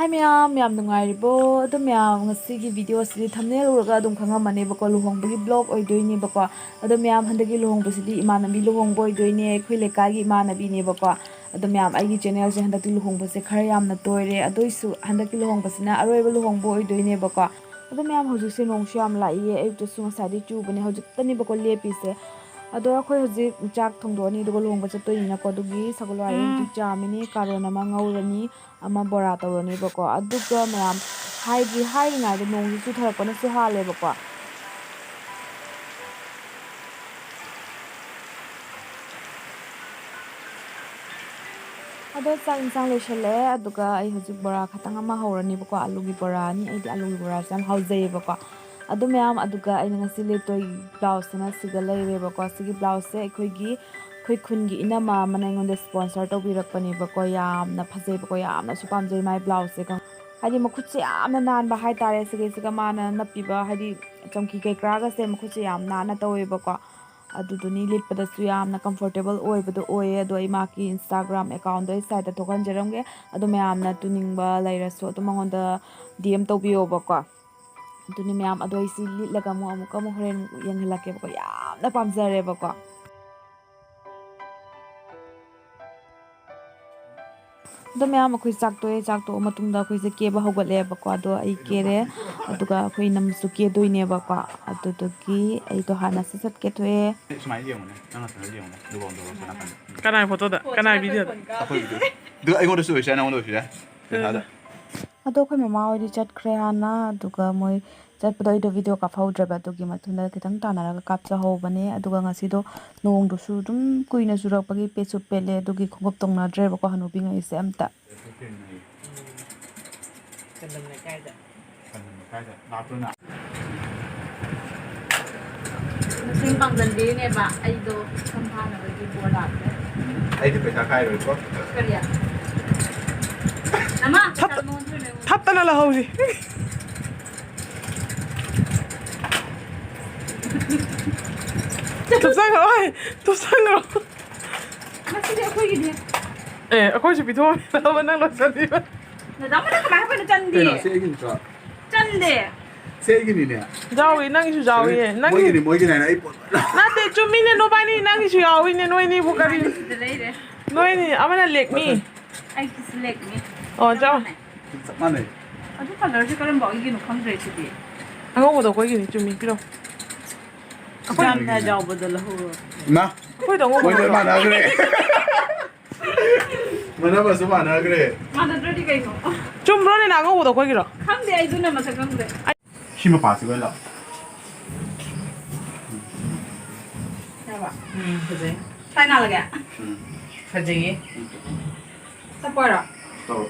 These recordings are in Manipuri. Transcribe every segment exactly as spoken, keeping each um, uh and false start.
ꯃꯌꯥꯝ, ꯌꯥꯝ ꯅꯨꯡꯉꯥꯏꯔꯤꯕꯣ? ꯑꯗꯣ ꯃꯌꯥꯝ, ꯉꯁꯤꯒꯤ video ꯁꯤꯗꯤ thumbnail ꯎꯔꯒ ꯑꯗꯨꯝ ꯈꯪꯉꯝꯃꯅꯦꯕꯀꯣ, ꯂꯨꯍꯣꯡꯕꯒꯤ vlog ꯑꯣꯏꯗꯣꯏꯅꯦꯕꯀꯣ꯫ ꯑꯗꯣ ꯃꯌꯥꯝ, ꯍꯟꯗꯛꯀꯤ ꯂꯨꯍꯣꯡꯕꯁꯤꯗꯤ ꯏꯃꯥꯟꯅꯕꯤ ꯂꯨꯍꯣꯡꯕ ꯑꯣꯏꯗꯣꯏꯅꯦ, ꯑꯩꯈꯣꯏ ꯂꯩꯀꯥꯏꯒꯤ ꯏꯃꯥꯟꯅꯕꯤꯅꯦꯕꯀꯣ꯫ ꯑꯗꯣ ꯃꯌꯥꯝ, ꯑꯩꯒꯤ channel ꯁꯦ ꯍꯟꯗꯛꯇꯤ ꯂꯨꯍꯣꯡꯕꯁꯦ ꯈꯔ ꯌꯥꯝꯅ ꯇꯣꯏꯔꯦ, ꯑꯗꯨꯏꯁꯨ ꯍꯟꯗꯛꯀꯤ ꯂꯨꯍꯣꯡꯕꯁꯤꯅ ꯑꯔꯣꯏꯕ ꯂꯨꯍꯣꯡꯕ ꯑꯣꯏꯗꯣꯏꯅꯦꯕꯀꯣ꯫ ꯑꯗꯣ ꯃꯌꯥꯝ, ꯍꯧꯖꯤꯛꯁꯦ ꯅꯣꯡꯁꯨ ꯌꯥꯝ ꯂꯥꯛꯏꯌꯦ, ꯑꯌꯨꯛꯇꯁꯨ ꯉꯁꯥꯏꯗꯩ ꯆꯨꯕꯅꯦ, ꯍꯧꯖꯤꯛꯇꯅꯦꯕꯀꯣ ꯂꯦꯞꯄꯤꯁꯦ꯫ ꯑꯗꯣ ꯑꯩꯈꯣꯏ ꯍꯧꯖꯤꯛ ꯆꯥꯛ ꯊꯣꯡꯗꯣꯛꯑꯅꯤ, ꯑꯗꯨꯒ ꯂꯨꯍꯣꯡꯕ ꯆꯠꯇꯣꯏꯅꯤꯅꯀꯣ꯫ ꯑꯗꯨꯒꯤ ꯁꯒꯣꯜ ꯍꯋꯥꯏ ꯎꯝ꯫ ꯍꯧꯖꯤꯛ ꯆꯥꯝꯃꯤꯅꯤ, ꯀꯥꯔꯣꯟ ꯑꯃ ꯉꯧꯔꯅꯤ, ꯑꯃ ꯕꯣꯔꯥ ꯇꯧꯔꯅꯦꯕꯀꯣ꯫ ꯑꯗꯨꯒ ꯃꯌꯥꯝ, ꯍꯥꯏꯗꯤ ꯍꯥꯏꯔꯤꯉꯩꯗ ꯅꯣꯡꯁꯨ ꯆꯨꯊꯔꯛꯄꯅꯁꯨ ꯍꯥꯜꯂꯦꯕꯀꯣ꯫ ꯑꯗꯣ ꯆꯥꯛ ꯏꯟꯁꯥꯡ ꯂꯣꯏꯁꯜꯂꯛꯑꯦ, ꯑꯗꯨꯒ ꯑꯩ ꯍꯧꯖꯤꯛ ꯕꯣꯔꯥ ꯈꯇꯪ ꯑꯃ ꯍꯧꯔꯅꯦꯕꯀꯣ, ꯑꯂꯨꯒꯤ ꯕꯣꯔꯥꯅꯤ꯫ ꯑꯩꯗꯤ ꯑꯂꯨꯒꯤ ꯕꯣꯔꯥꯁꯦ ꯌꯥꯝ ꯍꯥꯎꯖꯩꯌꯦꯕꯀꯣ꯫ ꯑꯗꯨ ꯃꯌꯥꯝ, ꯑꯗꯨꯒ ꯑꯩꯅ ꯉꯁꯤ ꯂꯤꯠꯇꯣꯏ blouse ꯁꯤꯅ ꯁꯤꯗ ꯂꯩꯔꯦꯕꯀꯣ꯫ ꯁꯤꯒꯤ blouse ꯁꯦ ꯑꯩꯈꯣꯏꯒꯤ, ꯑꯩꯈꯣꯏ ꯈꯨꯟꯒꯤ ꯏꯅꯝꯃ ꯑꯃꯅ ꯑꯩꯉꯣꯟꯗ sponsor ꯇꯧꯕꯤꯔꯛꯄꯅꯦꯕꯀꯣ꯫ ꯌꯥꯝꯅ ꯐꯖꯩꯕꯀꯣ, ꯌꯥꯝꯅꯁꯨ ꯄꯥꯝꯖꯩ ꯃꯥꯏ blouse ꯁꯦ꯫ ꯍꯥꯏꯗꯤ ꯃꯈꯨꯠꯁꯦ ꯌꯥꯝꯅ ꯅꯥꯟꯕ ꯍꯥꯏꯇꯥꯔꯦ꯫ ꯁꯤꯒꯩꯁꯤꯒ ꯃꯥꯅ ꯅꯞꯄꯤꯕ, ꯍꯥꯏꯗꯤ ꯆꯝꯀꯤ ꯀꯩꯀ꯭ꯔꯥꯒꯁꯦ ꯃꯈꯨꯠꯁꯦ ꯌꯥꯝ ꯅꯥꯟꯅ ꯇꯧꯋꯦꯕꯀꯣ꯫ ꯑꯗꯨꯗꯨꯅꯤ ꯂꯤꯠꯄꯗꯁꯨ ꯌꯥꯝꯅ comfortable ꯑꯣꯏꯕꯗꯣ ꯑꯣꯏꯌꯦ꯫ ꯑꯗꯣ ꯑꯩ ꯃꯥꯒꯤ Instagram account ꯗꯣ ꯑꯩ side ꯇ ꯊꯣꯛꯍꯟꯖꯔꯝꯒꯦ꯫ ꯑꯗꯣ ꯃꯌꯥꯝꯅ ꯇꯨꯅꯤꯡꯕ ꯂꯩꯔꯁꯨ ꯑꯗꯨꯝ ꯃꯉꯣꯟꯗ D M ꯇꯧꯕꯤꯌꯣꯕꯀꯣ꯫ ꯑꯗꯨꯅꯤ ꯃꯌꯥꯝ, ꯑꯗꯣ ꯑꯩ ꯁꯤ ꯂꯤꯠꯂꯒ ꯑꯃꯨꯛ, ꯑꯃꯨꯛꯀ ꯑꯃꯨꯛ ꯍꯣꯔꯦꯟ ꯌꯦꯡꯍꯜꯂꯛꯀꯦꯕꯀꯣ꯫ ꯌꯥꯝꯅ ꯄꯥꯝꯖꯔꯦꯕꯀꯣ꯫ ꯑꯗꯣ ꯃꯌꯥꯝ, ꯑꯩꯈꯣꯏ ꯆꯥꯛ ꯇꯣꯛꯑꯦ꯫ ꯆꯥꯛ ꯇꯣꯛꯑ ꯃꯇꯨꯡꯗ ꯑꯩꯈꯣꯏꯁꯦ ꯀꯦꯕ ꯍꯧꯒꯠꯂꯦꯕꯀꯣ꯫ ꯑꯗꯣ ꯑꯩ ꯀꯦꯔꯦ, ꯑꯗꯨꯒ ꯑꯩꯈꯣꯏ ꯏꯅꯝꯁꯨ ꯀꯦꯗꯣꯏꯅꯦꯕꯀꯣ꯫ ꯑꯗꯨꯗꯨꯒꯤ ꯑꯩꯗꯣ ꯍꯥꯟꯅ ꯁꯠ ꯁꯠ ꯀꯦꯊꯣꯛꯑꯦ꯫ ꯁꯨꯃꯥꯏꯅ ꯌꯦꯡꯉꯨꯅꯦ, ꯅꯪ ꯉꯁꯥꯏ ꯌꯦꯡꯉꯨꯅꯦ, ꯑꯗꯨꯒ ꯑꯝꯇ ꯁꯣꯝ ꯅꯥꯀꯟꯗ꯫ ꯀꯅꯥꯏ photo ꯗ? ꯀꯅꯥꯏ video ꯗ? ꯑꯩꯈꯣꯏ video꯫ ꯑꯗꯨ ꯑꯩꯉꯣꯟꯗꯁꯨ ꯑꯣꯏꯁꯦ, ꯅꯪꯉꯣꯟꯗ ꯑꯣꯏꯁꯦ꯫ ꯄꯩꯁꯥꯗ꯫ ꯑꯗꯣ ꯑꯩꯈꯣꯏ ꯃꯃꯥ ꯍꯣꯏꯗꯤ ꯆꯠꯈ꯭ꯔꯦ ꯍꯥꯟꯅ, ꯑꯗꯨꯒ ꯃꯣꯏ ꯆꯠꯄꯗꯣ ꯑꯩꯗꯣ video ꯀꯥꯞꯍꯧꯗ꯭ꯔꯕ, ꯑꯗꯨꯒꯤ ꯃꯊꯟꯗ ꯈꯤꯇꯪ ꯇꯥꯟꯅꯔꯒ ꯀꯥꯞꯆꯍꯧꯕꯅꯦ꯫ ꯑꯗꯨꯒ ꯉꯁꯤꯗꯣ ꯅꯣꯡꯗꯨꯁꯨ ꯑꯗꯨꯝ ꯀꯨꯏꯅ ꯆꯨꯔꯛꯄꯒꯤ ꯄꯦꯠꯁꯨ ꯄꯦꯠꯂꯦ, ꯑꯗꯨꯒꯤ ꯈꯣꯡꯎꯞ ꯇꯣꯡꯅꯗ꯭ꯔꯦꯕꯀꯣ ꯍꯅꯨꯕꯤꯉꯩꯁꯦ ꯑꯝꯇ꯫ ꯆꯟꯗꯟ ꯂꯩꯀꯥꯏꯗ꯫ ꯆꯟꯗꯟ ꯂꯩꯀꯥꯏꯗ ꯂꯥꯛꯇꯣꯏꯅ꯫ ꯃꯇꯦꯡ ꯄꯥꯡꯖꯟꯕꯤꯔꯤꯅꯦꯕ ꯑꯩꯗꯣ ꯁꯝ ꯐꯥꯅꯕꯒꯤ ꯕꯣꯔ ꯂꯥꯛꯇ꯭ꯔꯦ꯫ ꯑꯩꯗꯤ ꯄꯩꯁꯥ ꯈꯥꯏꯔꯣꯏꯀꯣ꯫ ꯀꯔꯤ? ꯅꯃꯥ ꯄꯩꯁꯥ ꯊꯠ-, ꯃꯉꯣꯟꯗ ꯂꯩꯌꯣ꯫ ꯊꯠꯇꯅ ꯂꯧꯍꯧꯁꯤ꯫ ꯇꯨꯞꯁꯟꯈ꯭ꯔꯣ, ꯍꯣꯏ, ꯇꯨꯞꯁꯟꯈ꯭ꯔꯣ꯫ ꯃꯁꯤꯗꯤ ꯑꯩꯈꯣꯏꯒꯤꯅꯦ꯫ ꯑꯦ, ꯑꯩꯈꯣꯏꯁꯨ ꯄꯤꯊꯣꯛꯑꯝꯃꯦ, ꯅꯪ ꯂꯣꯏꯁꯤꯟꯕꯤꯕ꯫ ꯅꯗꯥꯎ ꯃꯅꯥ ꯀꯃꯥꯏ ꯍꯥꯞꯄꯅꯣ? ꯆꯟꯗꯦ꯫ ꯀꯩꯅꯣ, ꯁꯤ ꯑꯩꯒꯤ ꯅꯠꯇ꯭ꯔꯣ? ꯆꯟꯗꯦ꯫ ꯁꯤ ꯑꯩꯒꯤꯅꯤꯅꯦ꯫ ꯌꯥꯎꯏ, ꯅꯪꯒꯤꯁꯨ ꯌꯥꯎꯏꯌꯦ꯫ ꯅꯪꯒꯤ ꯃꯣꯏꯒꯤꯅꯤ, ꯃꯣꯏꯒꯤꯅꯤ ꯍꯥꯏꯅ ꯑꯩ ꯄꯣꯠ ꯅꯠꯇꯦ, ꯆꯨꯝꯃꯤꯅꯦ, ꯅꯣꯏꯕꯥꯅꯤ, ꯅꯪꯒꯤꯁꯨ ꯌꯥꯎꯏꯅꯦ, ꯅꯣꯏꯅꯤꯕꯨ ꯀꯔꯤ? ꯁꯤꯗ ꯂꯩꯔꯦ꯫ ꯅꯣꯏꯅꯤ, ꯑꯃꯅ ꯂꯦꯛꯃꯤ꯫ ꯑꯩꯒꯤꯁꯨ ꯂꯦꯛꯃꯤ꯫ ꯑꯣ, ꯆꯥꯎ꯫ ꯆꯞ ꯃꯥꯟꯅꯩ꯫ ꯑꯗꯨ colourꯁꯦ ꯀꯔꯝꯕ ꯑꯣꯏꯒꯤꯅꯣ ꯈꯪꯗ꯭ꯔꯦ ꯁꯤꯗꯤ꯫ ꯑꯉꯧꯕꯗꯣ ꯑꯩꯈꯣꯏꯒꯤꯅꯤ, ꯆꯨꯝꯃꯤ, ꯄꯤꯔꯣ꯫ ꯑꯩꯈꯣꯏ ꯌꯥꯝꯅ ꯌꯥꯎꯕꯗꯣ ꯂꯧꯍꯧꯔꯣ꯫ ꯏꯃꯥ, ꯑꯩꯈꯣꯏꯗꯣ ꯑꯉꯧꯕ ꯃꯣꯏ ꯂꯣꯏ ꯂꯧꯍꯧꯔꯣ꯫ ꯃꯥꯟꯅꯈ꯭ꯔꯦ꯫ ꯃꯅꯝ ꯑꯃꯁꯨ ꯃꯥꯟꯅꯈ꯭ꯔꯦ꯫ ꯃꯥꯟꯅꯗ꯭ꯔꯗꯤ ꯀꯩꯅꯣ? ꯆꯨꯝꯕ꯭ꯔꯣꯅꯦ, ꯅꯪ ꯑꯉꯧꯕꯗꯣ ꯑꯩꯈꯣꯏꯒꯤꯔꯣ? ꯈꯪꯗꯦ, ꯑꯩ ꯑꯗꯨꯅ ꯃꯁꯛ ꯈꯪꯗ꯭ꯔꯦ꯫ ꯁꯤ ꯃꯄꯥꯁꯤ ꯑꯣꯏꯅ ꯂꯥꯛꯑꯣ꯫ ꯌꯥꯔꯕ? ꯎꯝ, ꯐꯖꯩ꯫ ꯊꯥꯏ ꯅꯥꯜꯂꯒꯦ? ꯎꯝ꯫ ꯐꯖꯩꯌꯦ꯫ ꯎꯝ꯫ ꯇꯞꯄꯣꯏꯔꯣ? ꯇꯧꯔꯣ꯫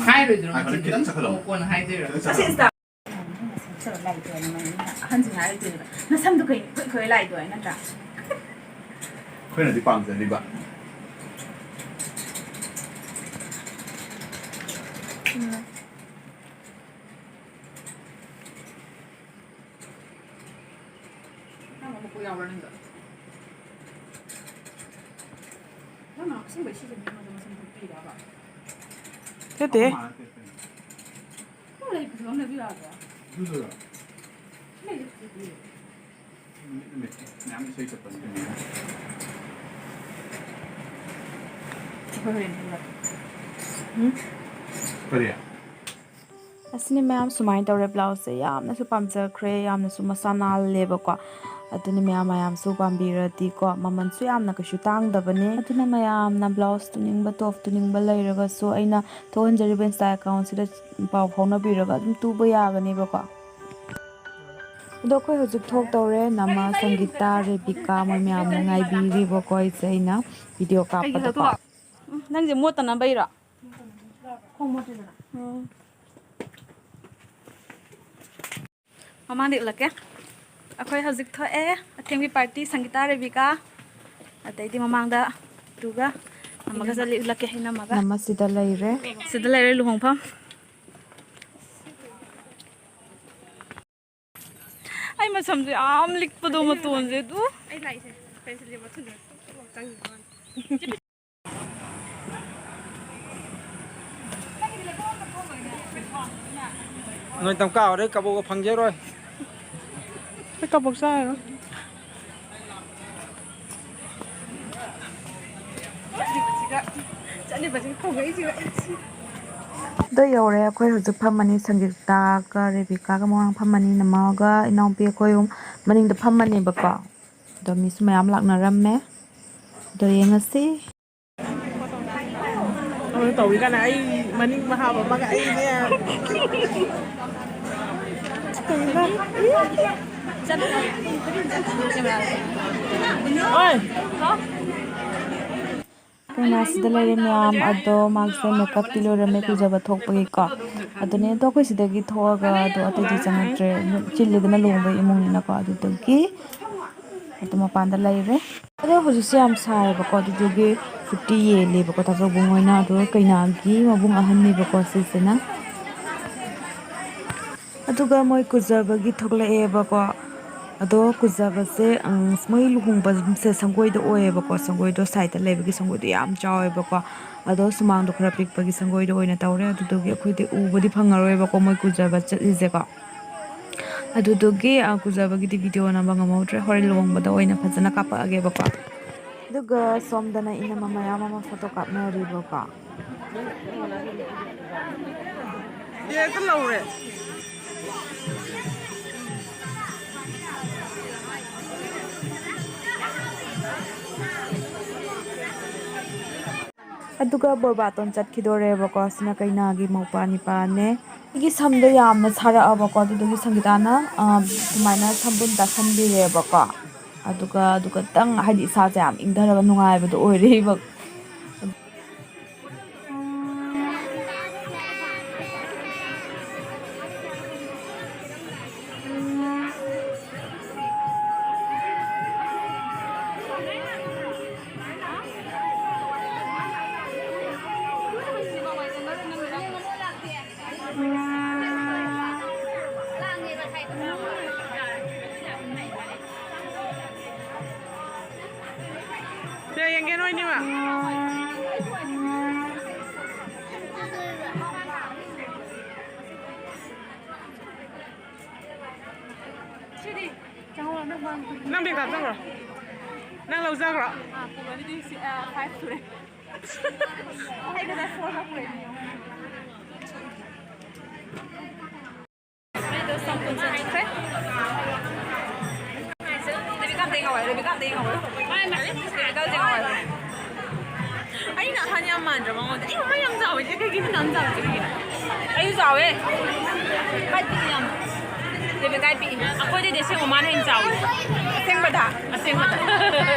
ꯍꯥꯏꯔꯣꯏꯗ꯭ꯔꯣ ꯉꯥꯏꯈꯣ, ꯃꯆꯤꯟꯗꯣ? ꯈꯤꯇꯪ ꯆꯠꯈꯠꯂꯣ꯫ ꯑꯣ, ꯀꯣꯟꯅ ꯍꯥꯏꯗꯣꯏꯔꯣ? ꯈꯤꯇꯪ ꯆꯠꯈꯠꯂꯣ꯫ ꯑꯁꯤ Insta ꯑꯍꯟꯁꯤꯡꯅ ꯍꯥꯏꯔꯛꯇꯣꯏꯅꯦ, ꯃꯣꯏ ꯑꯍꯟꯁꯤꯡꯅ ꯍꯥꯏꯔꯛꯇꯣꯏꯅꯦꯕ, "ꯅꯁꯝꯗꯣ ꯀꯩꯅꯣ ꯏꯈꯣꯏ ꯈꯣꯏꯔ ꯂꯥꯛꯏꯗꯣ?" ꯍꯥꯏ ꯅꯠꯇ꯭ꯔꯥ? ꯑꯩꯈꯣꯏꯅꯗꯤ ꯄꯥꯝꯖꯔꯤꯕ꯫ ꯅꯪ ꯑꯃꯨꯛ ꯌꯥꯎꯕ꯭ꯔꯥ ꯅꯪꯗꯣ? ꯅꯪꯅ ꯑꯁꯦꯡꯕꯩ ꯁꯤꯁꯦ ꯃꯤ ꯑꯃꯗ ꯃꯁꯤꯡ ꯊꯣꯛꯄꯤꯔꯕ? ꯅꯠꯇꯦ꯫ ꯑꯩꯈꯣꯏ ꯃꯥꯅ ꯇꯦꯛꯄꯅꯦ꯫ ꯅꯪ ꯂꯩ ꯐꯖꯕ ꯑꯃ ꯂꯩꯕ ꯌꯥꯗ꯭ꯔꯣ? ꯑꯗꯨꯗꯨꯔꯣ? ꯁꯤ ꯂꯩꯁꯦ ꯐꯖꯗꯤꯌꯦ꯫ ꯅꯨꯃꯤꯠ ꯅꯨꯃꯤꯠꯀꯤ ꯃꯌꯥꯝ ꯏꯁꯩ ꯁꯛꯄꯅꯤ ꯀꯩꯅꯣ꯫ ꯑꯩꯈꯣꯏ ꯍꯣꯔꯦꯟ ꯊꯦꯡꯅꯔꯁꯤ꯫ ꯎꯝ? ꯀꯔꯤ? ꯑꯁꯤꯅꯤ ꯃꯌꯥꯝ, ꯁꯨꯃꯥꯏꯅ ꯇꯧꯔꯦ꯫ Blouseꯁꯦ ꯌꯥꯝꯅꯁꯨ ꯄꯥꯝꯖꯈ꯭ꯔꯦ, ꯌꯥꯝꯅꯁꯨ ꯃꯁꯥ ꯅꯥꯜꯂꯦꯕꯀꯣ꯫ ꯑꯗꯨꯅ ꯃꯌꯥꯝ, ꯃꯌꯥꯝꯁꯨ ꯄꯥꯝꯕꯤꯔꯗꯤꯀꯣ, ꯃꯃꯜꯁꯨ ꯌꯥꯝꯅ ꯀꯩꯁꯨ ꯇꯥꯡꯗꯕꯅꯦ꯫ ꯑꯗꯨꯅ ꯃꯌꯥꯝꯅ blouse ꯇꯨꯅꯤꯡꯕ, top ꯇꯨꯅꯤꯡꯕ ꯂꯩꯔꯒꯁꯨ ꯑꯩꯅ ꯊꯣꯛꯍꯟꯖꯔꯤꯕ Insta accountꯁꯤꯗ ꯄꯥꯎ ꯐꯥꯎꯅꯕꯤꯔꯒ ꯑꯗꯨꯝ ꯇꯨꯕ ꯌꯥꯒꯅꯦꯕꯀꯣ꯫ ꯑꯗꯣ ꯑꯩꯈꯣꯏ ꯍꯧꯖꯤꯛ ꯊꯣꯛꯇꯧꯔꯦ꯫ ꯅꯃ ꯁꯪꯒꯤꯇꯥ, ꯔꯦꯕꯤꯀꯥ ꯃꯣꯏ ꯃꯌꯥꯝꯅ ꯉꯥꯏꯕꯤꯔꯤꯕꯀꯣ꯫ ꯑꯩꯁꯦ ꯑꯩꯅ video ꯀꯥꯞꯄꯗꯀꯣ꯫ ꯎꯝ, ꯅꯪꯁꯦ ꯃꯣꯠꯇꯅꯕꯩꯔꯣ? ꯈꯣꯡ ꯃꯣꯠꯇ꯭ꯔꯤꯗꯅ꯫ ꯎꯝ꯫ ꯃꯃꯥꯡꯗ ꯎꯠꯂꯛꯀꯦ꯫ ꯑꯩꯈꯣꯏ ꯍꯧꯖꯤꯛ ꯊꯣꯛꯑꯦ꯫ ꯑꯊꯦꯡꯕꯤ party, ꯁꯪꯒꯤꯇꯥ, ꯔꯦꯕꯤꯀꯥ꯫ ꯑꯗꯩꯗꯤ ꯃꯃꯥꯡꯗ ꯇꯨꯒ ꯅꯝꯃꯒ ꯆꯠꯂꯤ, ꯎꯠꯂꯛꯀꯦ, ꯏꯅꯝꯃꯒ꯫ ꯅꯝꯃ ꯁꯤꯗ ꯂꯩꯔꯦ꯫ ꯁꯤꯗ ꯂꯩꯔꯦ ꯂꯨꯍꯣꯡꯐꯝ꯫ ꯑꯩ ꯁꯝꯁꯦ ꯌꯥꯝ ꯂꯤꯛꯄꯗꯣ ꯃꯇꯣꯟꯁꯦ ꯑꯗꯨ꯫ ꯑꯩ ꯂꯥꯛꯏꯁꯦ ꯄꯦꯟꯁꯤꯜꯁꯦ ꯃꯊꯨꯟꯗ ꯆꯪꯈꯤꯕ ꯋꯥꯅꯤ꯫ ꯅꯣꯏ ꯇꯝ ꯀꯥꯎꯔꯦ, ꯀꯕꯣꯛꯀ ꯐꯪꯖꯔꯣꯏ꯫ ꯑꯩ ꯀꯕꯣꯛ ꯆꯥꯔꯣꯏ꯫ ꯆꯠꯂꯤꯕꯁꯤꯒ ꯈꯣꯡꯉꯛꯏꯁꯤꯒ ꯑꯩ ꯁꯤ꯫ ꯑꯗꯣ ꯌꯧꯔꯦ꯫ ꯑꯩꯈꯣꯏ ꯍꯧꯖꯤꯛ ꯐꯝꯃꯅꯤ꯫ ꯁꯪꯒꯤꯇꯥꯒ ꯔꯦꯕꯤꯀꯥꯒ ꯃꯃꯥꯡ ꯐꯝꯃꯅꯤ꯫ ꯅꯃꯥꯒ ꯏꯅꯥꯎꯄꯤ ꯑꯩꯈꯣꯏ ꯑꯍꯨꯝ ꯃꯅꯤꯡꯗ ꯐꯝꯃꯅꯦꯕꯀꯣ꯫ ꯑꯗꯣ ꯃꯤꯁꯨ ꯃꯌꯥꯝ ꯂꯥꯛꯅꯔꯝꯃꯦ꯫ ꯑꯗꯣ ꯌꯦꯡꯉꯁꯤ꯫ ꯑꯃꯅ ꯇꯧꯔꯤ ꯀꯥꯟꯗ ꯑꯩ ꯃꯅꯤꯡ ꯃꯍꯥ ꯑꯃꯒ ꯑꯩꯅꯦ꯫ ꯀꯩꯅꯣ? ꯑꯣꯏ! ꯀꯩꯅꯥꯁꯤꯗ ꯂꯩꯔꯦ ꯃꯌꯥꯝ꯫ ꯑꯗꯣ ꯃꯥꯁꯦ ꯃꯦꯀꯞꯇꯤ ꯂꯣꯏꯔꯝꯃꯦ ꯀꯨꯖꯕ ꯊꯣꯛꯄꯒꯤꯀꯣ꯫ ꯑꯗꯨꯅꯦ ꯑꯗꯣ ꯑꯩꯈꯣꯏ ꯁꯤꯗꯒꯤ ꯊꯣꯛꯑꯒ ꯑꯗꯣ ꯑꯇꯩꯗꯤ ꯆꯪꯉꯛꯇ꯭ꯔꯦ꯫ ꯆꯤꯜꯂꯤꯗꯅ ꯂꯨꯍꯣꯡꯕꯒꯤ ꯏꯃꯨꯡꯅꯤꯅꯀꯣ꯫ ꯑꯗꯨꯗꯨꯒꯤ ꯑꯗꯨ ꯃꯄꯥꯟꯗ ꯂꯩꯔꯦ꯫ ꯑꯗꯣ ꯍꯧꯖꯤꯛꯁꯦ ꯌꯥꯝ ꯁꯥꯏꯌꯦꯕꯀꯣ꯫ ꯑꯗꯨꯗꯨꯒꯤ ꯐꯨꯔꯇꯤ ꯌꯦꯜꯂꯦꯕꯀꯣ ꯇꯥꯆꯧꯕꯨꯡ ꯍꯣꯏꯅ꯫ ꯑꯗꯨꯒ ꯀꯩꯅꯥꯒꯤ ꯃꯕꯨꯡ ꯑꯍꯟꯅꯦꯕꯀꯣ ꯁꯤꯁꯤꯅ꯫ ꯑꯗꯨꯒ ꯃꯣꯏ ꯀꯨꯖꯕꯒꯤ ꯊꯣꯛꯂꯛꯑꯦꯕꯀꯣ꯫ ꯑꯗꯣ ꯀꯨꯖꯕꯁꯦ, ꯎꯝ, ꯃꯣꯏ ꯂꯨꯍꯣꯡꯕꯁꯦ ꯁꯪꯒꯣꯏꯗ ꯑꯣꯏꯌꯦꯕꯀꯣ꯫ ꯁꯪꯒꯣꯏꯗꯣ ꯁꯥꯏꯗꯇ ꯂꯩꯕꯒꯤ ꯁꯪꯒꯣꯏꯗꯣ ꯌꯥꯝ ꯆꯥꯎꯋꯦꯕꯀꯣ꯫ ꯑꯗꯣ ꯁꯨꯃꯥꯡꯗꯣ ꯈꯔ ꯄꯤꯛꯄꯒꯤ ꯁꯪꯒꯣꯏꯗ ꯑꯣꯏꯅ ꯇꯧꯔꯦ꯫ ꯑꯗꯨꯗꯨꯒꯤ ꯑꯩꯈꯣꯏꯗꯤ ꯎꯕꯗꯤ ꯐꯪꯉꯔꯣꯏꯕꯀꯣ ꯃꯣꯏ ꯀꯨꯖꯕ ꯆꯠꯂꯤꯁꯦꯀꯣ꯫ ꯑꯗꯨꯗꯨꯒꯤ, ꯑ, ꯀꯨꯖꯕꯒꯤꯗꯤ ꯚꯤꯗꯤꯑꯣ ꯅꯝꯕ ꯉꯝꯍꯧꯗ꯭ꯔꯦ꯫ ꯍꯣꯔꯦꯟ ꯂꯨꯍꯣꯡꯕꯗ ꯑꯣꯏꯅ ꯐꯖꯅ ꯀꯥꯞꯄꯛꯑꯒꯦꯕꯀꯣ꯫ ꯑꯗꯨꯒ ꯁꯣꯝꯗꯅ ꯏꯅꯝꯃ ꯃꯌꯥꯝ ꯑꯃ ꯐꯣꯇꯣ ꯀꯥꯞꯅꯔꯤꯕꯀꯣ꯫ ꯍꯦꯛꯇ ꯂꯧꯔꯦ꯫ ꯑꯗꯨꯒ ꯕꯣꯔꯕꯥꯇꯣꯟ ꯆꯠꯈꯤꯗꯣꯔꯦꯕꯀꯣ꯫ ꯁꯤꯅ ꯀꯩꯅꯥꯒꯤ ꯃꯧꯄ꯭ꯋꯥ ꯅꯤꯄꯥꯅꯦ꯫ ꯑꯩꯒꯤ ꯁꯝꯗꯣ ꯌꯥꯝꯅ ꯁꯥꯔꯛꯑꯕꯀꯣ, ꯑꯗꯨꯗꯨꯒꯤ ꯁꯪꯒꯤꯇꯥꯅ, ꯑ, ꯁꯨꯃꯥꯏꯅ ꯁꯝꯕꯨꯟ ꯇꯥꯁꯟꯕꯤꯔꯦꯕꯀꯣ꯫ ꯑꯗꯨꯒ, ꯑꯗꯨꯒ ꯈꯇꯪ, ꯍꯥꯏꯗꯤ, ꯏꯁꯥꯁꯦ ꯌꯥꯝ ꯏꯪꯊꯔꯒ ꯅꯨꯡꯉꯥꯏꯕꯗꯣ ꯑꯣꯏꯔꯦꯕ꯫ ꯌꯦꯡꯒꯦ ꯅꯣꯏꯅꯤꯃꯛ꯫ ꯅꯪ ꯕꯦꯒ ꯍꯥꯞꯆꯈ꯭ꯔꯣ꯫ ꯅꯪ ꯂꯧꯖꯈ꯭ꯔꯣ꯫ ꯑꯥ, ꯄꯨꯔꯅꯤꯗꯤ ꯁꯤ, ꯑꯥ, ꯐꯥꯏꯚ ꯁꯨꯔꯦ꯫ ꯑꯩ ꯉꯁꯥꯏ ꯐꯣꯔ ꯍꯥꯞꯄꯨꯔꯦ꯫ ꯑꯩꯗꯣ ꯁꯝ ꯄꯨꯟꯁꯤꯟꯈ꯭ꯔꯦ꯫ ꯔꯦꯕꯤꯀꯥ ꯑꯝꯇ ꯌꯦꯡꯍꯧꯋꯦ, ꯔꯦꯕꯤꯀꯥ ꯑꯝꯇ ꯌꯦꯡꯍꯧꯋꯦ꯫ ꯔꯦꯕꯤꯀꯥ ꯑꯝꯇ ꯌꯦꯡꯍꯧꯋꯦ꯫ ꯑꯩꯅ ꯑꯍꯟ ꯌꯥꯝ ꯃꯥꯟꯗ꯭ꯔꯣ ꯃꯉꯣꯟꯗ? ꯑꯩ ꯃꯃꯥꯏ ꯌꯥꯝ ꯆꯥꯎꯋꯦ, ꯆꯦ ꯀꯩꯒꯤꯅꯣ ꯌꯥꯝ ꯆꯥꯎꯋꯦ, ꯆꯦ ꯀꯩꯒꯤꯅꯣ? ꯑꯩꯁꯨ ꯆꯥꯎꯋꯦ꯫ ꯀꯥꯏ ꯄꯤꯛꯏ ꯌꯥꯝ? ꯔꯦꯕꯤꯀꯥ ꯄꯤꯛꯏ꯫ ꯑꯩꯈꯣꯏꯗꯩꯗꯤ ꯑꯁꯦꯡꯕ ꯃꯥꯅ ꯍꯦꯟꯅ ꯆꯥꯎꯋꯦ꯫ ꯑꯁꯦꯡꯕꯗ? ꯑꯁꯦꯡꯕꯗ꯫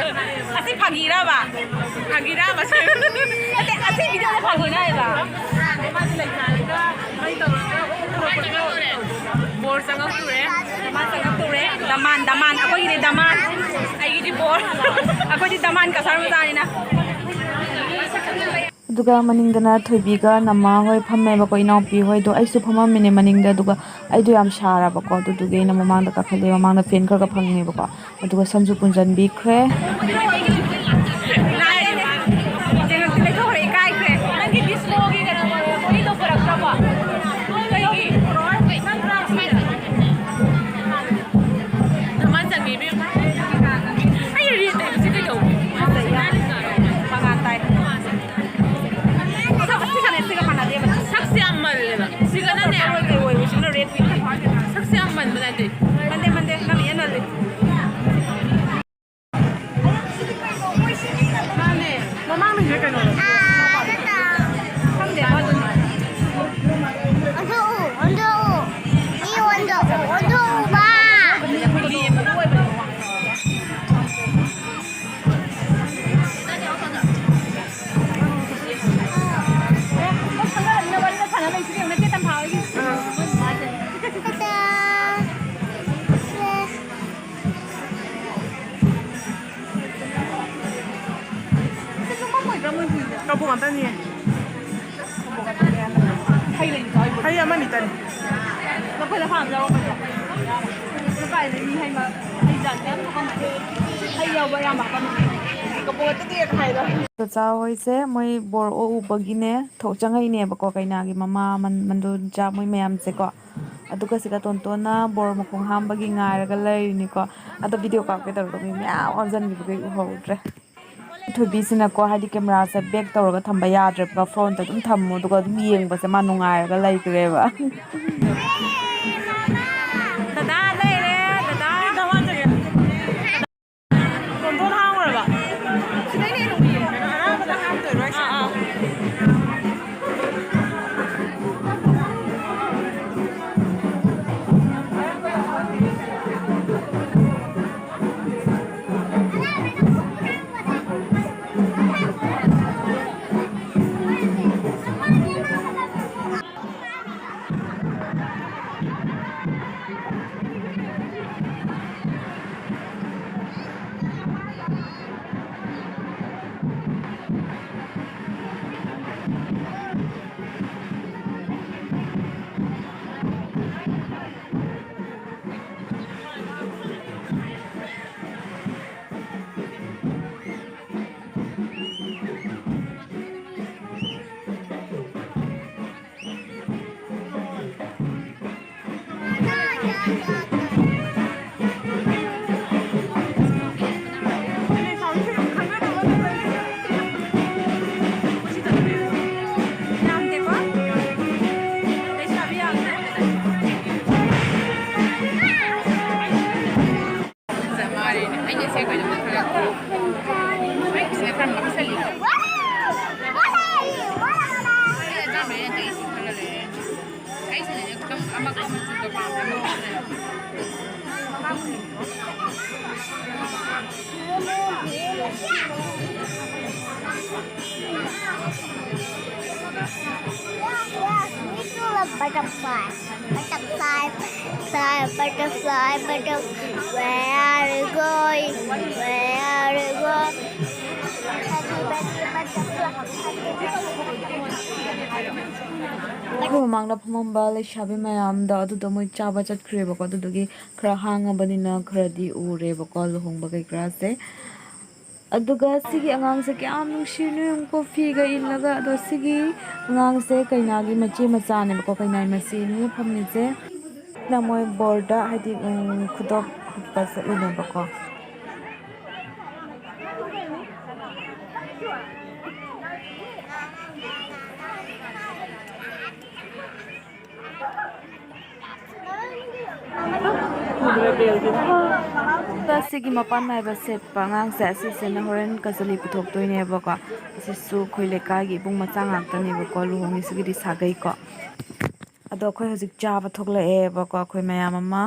ꯑꯁꯤ ꯐꯥꯒꯤꯔꯕ? ꯐꯥꯒꯤꯔꯕ ꯁꯤ? ꯅꯠꯇꯦ, ꯑꯁꯤ ꯚꯤꯗꯤꯑꯣꯗ ꯐꯥꯒꯤꯔ ꯍꯥꯏꯕ? ꯕꯣꯔ ꯆꯪꯉꯛꯇꯣꯔꯦ꯫ ꯗꯃꯥꯟ ꯆꯪꯉꯛꯇꯣꯔꯦ꯫ ꯗꯃꯥꯟ, ꯗꯃꯥꯟ꯫ ꯑꯩꯈꯣꯏꯒꯤꯗꯤ ꯗꯃꯥꯟ꯫ ꯑꯩꯒꯤꯗꯤ ꯕꯣꯔ꯫ ꯑꯩꯈꯣꯏꯗꯤ ꯗꯃꯥꯟ ꯀꯁꯥꯔ ꯃꯆꯥꯅꯤꯅ꯫ ꯑꯗꯨꯒ ꯃꯅꯤꯡꯗꯅ ꯊꯣꯏꯕꯤꯒ ꯅꯃꯥ ꯍꯣꯏ ꯐꯝꯃꯦꯕꯀꯣ, ꯏꯅꯥꯎꯄꯤ ꯍꯣꯏꯗꯣ꯫ ꯑꯩꯁꯨ ꯐꯝꯃꯝꯃꯤꯅꯦ ꯃꯅꯤꯡꯗ, ꯑꯗꯨꯒ ꯑꯩꯗꯣ ꯌꯥꯝ ꯁꯥꯔꯕꯀꯣ, ꯑꯗꯨꯗꯨꯒꯤ ꯑꯩꯅ ꯃꯃꯥꯡꯗ ꯀꯥꯈꯠꯂꯦ꯫ ꯃꯃꯥꯡꯗ ꯐꯦꯟ ꯈꯔ ꯈꯔ ꯐꯪꯉꯦꯕꯀꯣ, ꯑꯗꯨꯒ ꯁꯝꯁꯨ ꯄꯨꯟꯁꯤꯟꯕꯤꯈ꯭ꯔꯦ꯫ ꯂꯩꯊꯣꯛꯈ꯭ꯔꯦ, ꯏꯀꯥꯏꯈ꯭ꯔꯦ꯫ ꯅꯪꯒꯤ ꯗꯤꯁꯄꯣꯒꯤ ꯀꯩꯅꯣ ꯃꯤꯗꯣ ꯄꯨꯔꯛꯇ꯭ꯔꯕꯣ? ꯀꯩꯒꯤ? ꯅꯪ ꯀꯅꯥ ꯄꯨꯔꯛꯑꯣ? ꯗꯃꯥꯟ ꯆꯪꯉꯦ ꯏꯕꯦꯝꯃ꯫ ꯑꯩ ꯔꯦꯠ ꯂꯩꯕꯁꯤ ꯀꯩꯗꯧꯕ? ꯃꯉꯥꯜ ꯇꯥꯏ꯫ ꯁꯛ-, ꯁꯤ ꯁꯥꯟꯅꯩ, ꯁꯤꯒ ꯃꯥꯟꯅꯗꯦꯕ꯫ ꯁꯛꯁꯦ ꯌꯥꯝ ꯃꯜꯂꯦꯕ꯫ ꯁꯤꯒꯅꯅꯦ꯫ ꯀꯩ ꯑꯣꯏ, ꯀꯩ ꯑꯣꯏ, ꯁꯤꯒꯅ ꯔꯦꯠ ꯄꯤ꯫ ꯁꯛꯁꯦ ꯌꯥꯝ ꯃꯟꯕ ꯅꯠꯇꯦ꯫ ꯃꯟꯗꯦ, ꯃꯟꯗꯦ, ꯅꯪꯅ ꯏꯍꯦꯟ ꯍꯜꯂꯤ꯫ ꯃꯥꯅꯦ꯫ ꯃꯃꯥꯡꯗꯒꯤꯁꯦ ꯀꯩꯅꯣ? ꯈꯪꯗꯦ, ꯃꯥꯗꯨꯅꯦ꯫ ꯑꯣꯟꯊꯣꯛꯎ, ꯑꯣꯟꯊꯣꯛꯎ꯫ ꯃꯤ ꯑꯣꯟꯊꯣꯛꯎ, ꯑꯣꯟꯊꯣꯛꯎꯕ꯫ ꯀꯕꯣꯛ ꯉꯥꯛꯇꯅꯤꯌꯦ꯫ ꯍꯩ ꯑꯃꯅꯤꯇꯅꯤ꯫ ꯂꯐꯣꯏ ꯂꯐꯥꯡ ꯌꯥꯎꯔꯝꯃꯣꯏꯗ꯭ꯔꯣ? ꯀꯥꯏꯗꯩ ꯃꯤ ꯍꯩ ꯃ-, ꯍꯩ ꯖꯥꯠ ꯃꯌꯥꯝ ꯍꯥꯞꯄꯝꯃꯦ꯫ ꯍꯩ ꯌꯥꯎꯕ ꯑꯌꯥꯝꯕ ꯍꯥꯞꯄꯝꯃꯦ꯫ ꯆꯆꯥ ꯍꯣꯏꯁꯦ ꯃꯣꯏ ꯕꯣꯔ ꯑꯣꯛꯎꯕꯒꯤꯅꯦ ꯊꯣꯛ ꯆꯪꯉꯛꯏꯅꯦꯕꯀꯣ, ꯀꯩꯅꯥꯒꯤ ꯃꯃꯥ, ꯃꯟ-, ꯃꯟꯗꯣꯟꯆꯥ ꯃꯣꯏ ꯃꯌꯥꯝꯁꯦꯀꯣ꯫ ꯑꯗꯨꯒ ꯁꯤꯗ ꯇꯣꯟꯇꯣꯟꯅ ꯕꯣꯔ ꯃꯈꯣꯡ ꯍꯥꯝꯕꯒꯤ ꯉꯥꯏꯔꯒ ꯂꯩꯔꯤꯅꯤꯀꯣ꯫ ꯑꯗꯣ ꯚꯤꯗꯤꯑꯣ ꯀꯥꯞꯀꯦ ꯇꯧꯔꯒ ꯃꯤ ꯃꯌꯥꯝ ꯑꯣꯟꯁꯤꯟꯈꯤꯕꯗꯒꯤ ꯎꯍꯧꯗ꯭ꯔꯦ꯫ ꯊꯣꯏꯕꯤꯁꯤꯅꯀꯣ, ꯍꯥꯏꯗꯤ ꯀꯦꯃꯦꯔꯥꯁꯦ ꯕꯦꯛ ꯇꯧꯔꯒ ꯊꯝꯕ ꯌꯥꯗ꯭ꯔꯦꯕ, ꯐ꯭ꯔꯣꯟꯠꯇ ꯑꯗꯨꯝ ꯊꯝꯃꯣ ꯑꯗꯨꯒ ꯑꯗꯨꯝ ꯌꯦꯡꯕꯁꯦ ꯃꯥ ꯅꯨꯡꯉꯥꯏꯔꯒ ꯂꯩꯈ꯭ꯔꯦꯕ꯫ ꯗꯗꯥ ꯂꯩꯔꯦ, ꯗꯗꯥ꯫ ꯇꯣꯟꯇꯣꯟ ꯍꯥꯡꯉꯨꯔꯕ? ꯁꯤꯗꯩꯅꯦ ꯑꯗꯨꯝ ꯌꯦꯡꯉꯣ꯫ ꯑꯍꯥꯟꯕꯗ ꯍꯥꯡꯗꯣꯏꯔꯣ ꯑꯩꯁꯦ? ꯑꯥ, ꯑꯥ꯫ Butterfly, butterfly, fly, butterfly, butterfly, where are you going? Where are you going? ꯑꯩꯈꯣꯏ ꯃꯃꯥꯡꯗ ꯐꯝꯃꯝꯕ ꯂꯩꯁꯥꯕꯤ ꯃꯌꯥꯝꯗꯣ ꯑꯗꯨꯗꯣ ꯃꯣꯏ ꯆꯥꯕ ꯆꯠꯈ꯭ꯔꯦꯕꯀꯣ꯫ ꯑꯗꯨꯗꯨꯒꯤ ꯈꯔ ꯍꯥꯡꯉꯕꯅꯤꯅ ꯈꯔꯗꯤ ꯎꯔꯦꯕꯀꯣ ꯂꯨꯍꯣꯡꯕ ꯀꯩꯀꯔꯥꯁꯦ꯫ ꯑꯗꯨꯒ ꯁꯤꯒꯤ ꯑꯉꯥꯡꯁꯦ ꯀꯌꯥꯝ ꯅꯨꯡꯁꯤꯅꯣ ꯌꯦꯡꯉꯨꯀꯣ, ꯐꯤꯒ ꯏꯜꯂꯒ꯫ ꯑꯗꯣ ꯁꯤꯒꯤ ꯑꯉꯥꯡꯁꯦ ꯀꯩꯅꯥꯒꯤ ꯃꯆꯦ ꯃꯆꯥꯅꯦꯕꯀꯣ, ꯀꯩꯅꯥꯒꯤ ꯃꯆꯦꯅꯦ ꯐꯝꯃꯤꯁꯦ꯫ ꯅ ꯃꯣꯏ ꯕꯣꯔꯗ ꯍꯥꯏꯗꯤ, ꯎꯝ, ꯈꯨꯗꯣꯞ ꯍꯨꯛꯄ ꯆꯠꯂꯤꯅꯦꯕꯀꯣ꯫ ꯑꯁꯤꯒꯤ ꯃꯄꯥꯟ ꯅꯥꯏꯕ ꯁꯦꯠꯄ ꯑꯉꯥꯡꯁꯦ ꯑꯁꯤꯁꯤꯅ ꯍꯣꯔꯦꯟ ꯀꯖꯂꯤ ꯄꯨꯊꯣꯛꯇꯣꯏꯅꯦꯕꯀꯣ꯫ ꯑꯁꯤꯁꯨ ꯑꯩꯈꯣꯏ ꯂꯩꯀꯥꯏꯒꯤ ꯏꯕꯨꯡ ꯃꯆꯥ ꯉꯥꯛꯇꯅꯦꯕꯀꯣ, ꯂꯨꯍꯣꯡꯉꯤꯁꯤꯒꯤꯗꯤ ꯁꯥꯒꯩꯀꯣ꯫ ꯑꯗꯣ ꯑꯩꯈꯣꯏ ꯍꯧꯖꯤꯛ ꯆꯥꯕ ꯊꯣꯛꯂꯛꯑꯦꯕꯀꯣ, ꯑꯩꯈꯣꯏ ꯃꯌꯥꯝ ꯑꯃ꯫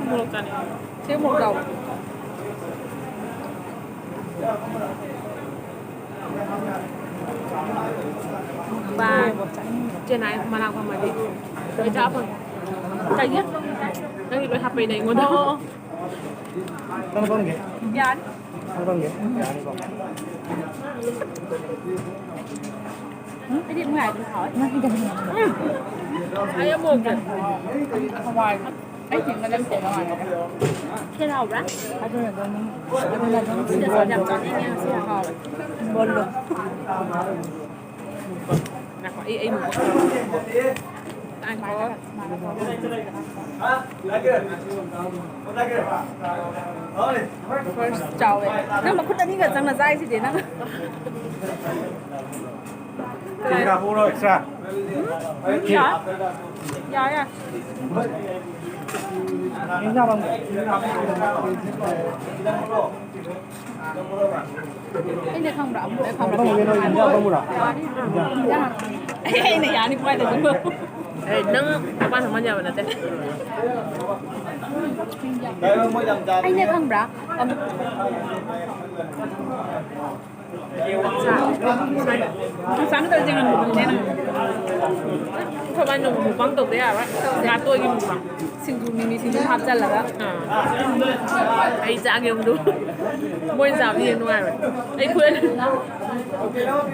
ꯃꯣꯔꯣꯛ ꯆꯥꯅꯤꯡꯉꯦ꯫ ꯁꯤ ꯃꯣꯔꯣꯛ ꯆꯥꯎ꯫ ꯕꯥꯏ꯫ ꯆꯦ ꯅꯥꯏ ꯃꯅꯥꯛ ꯐꯝꯃꯗꯤ ꯂꯣꯏ ꯆꯥ ꯐꯪꯉꯦ꯫ ꯀꯩꯒꯤ? ꯅꯪꯒꯤ ꯂꯣꯏ ꯍꯥꯞꯄꯛꯏꯅꯦ ꯑꯩꯉꯣꯟꯗ꯫ ꯑꯣ꯫ ꯅꯪ ꯐꯝꯒꯦ꯫ ꯌꯥꯅꯤ꯫ ꯅꯪ ꯐꯝꯒꯦ꯫ ꯌꯥꯅꯤꯀꯣ꯫ ꯑꯩꯗꯤ ꯃꯣꯏ ꯑꯗꯨꯝ ꯍꯥꯎꯋꯦ꯫ ꯎꯝ꯫ ꯑꯩ ꯑꯃꯨꯛ ꯍꯋꯥꯏ꯫ ꯑꯩ ꯊꯤꯡꯒ ꯅꯪ ꯊꯣꯡꯕ ꯃꯥꯟꯅꯗꯦ꯫ ꯈꯦꯔ ꯍꯥꯎꯕ꯭ꯔꯥ? ꯑꯗꯨꯅ ꯑꯗꯨꯝ, ꯑꯗꯨꯅ ꯑꯗꯨꯝ ꯁꯤꯗ ꯌꯥꯝ ꯆꯥꯅꯤꯡꯉꯦ ꯉꯁꯤ ꯍꯥꯎꯋꯦ꯫ ꯕꯣꯜꯂꯣ꯫ ꯉꯥꯏꯈꯣ, ꯑꯩ, ꯑꯩ ꯃꯨꯛ-꯫ ꯉꯥꯏꯈꯣ꯫ ꯐꯥꯔꯁ ꯆꯥꯎꯋꯦ꯫ ꯅꯪ ꯃꯈꯨꯠ ꯑꯅꯤꯒ ꯆꯪꯅ ꯆꯥꯏꯁꯤꯗꯤ ꯅꯪ꯫ ꯀꯌꯥ ꯍꯨꯔꯣ ꯑꯦꯛꯁꯇ꯭ꯔꯥ? ꯎꯝ, ꯌꯥ꯫ ꯌꯥ, ꯌꯥ꯫ ꯑꯩꯅ ꯈꯪꯕ꯭ꯔꯥ? ꯑꯃꯨꯛ ꯈꯪꯕ꯭ꯔꯥ? ꯑꯩ, ꯑꯩꯅ ꯌꯥꯅꯤ ꯀꯃꯥꯏꯅ ꯇꯧꯗꯣꯏꯅꯣ? ꯑꯦ, ꯅꯪ ꯃꯄꯥꯟ ꯊꯣꯛꯍꯟ ꯌꯥꯕ ꯅꯠꯇꯦ꯫ ꯑꯩꯅ ꯈꯪꯕ꯭ꯔꯥ? ꯑꯃꯨꯛ ꯆꯥ-, ꯆꯥꯅꯗꯕ ꯌꯦꯡꯍꯟꯕꯗꯨꯅꯦ ꯅꯪ꯫ ꯑꯩꯈꯣꯏ ꯕꯥꯅꯤ ꯅꯣꯡꯃ mukbang ꯇꯧꯗ ꯌꯥꯔꯣꯏ꯫ ꯉꯥꯇꯣꯏꯒꯤ mukbang꯫ ꯁꯤꯡꯖꯨ, ꯃꯤꯃꯤ ꯁꯤꯡꯖꯨ ꯍꯥꯞꯆꯜꯂꯒ꯫ ꯑꯥ꯫ ꯑꯩ ꯆꯥꯒꯦ ꯑꯃꯨꯛ꯫ ꯃꯣꯏ ꯆꯥꯕꯗꯤ ꯌꯦꯡ ꯅꯨꯡꯉꯥꯏꯔꯣꯏ꯫ ꯑꯩ ꯈꯨꯠ ꯑꯅꯤ-,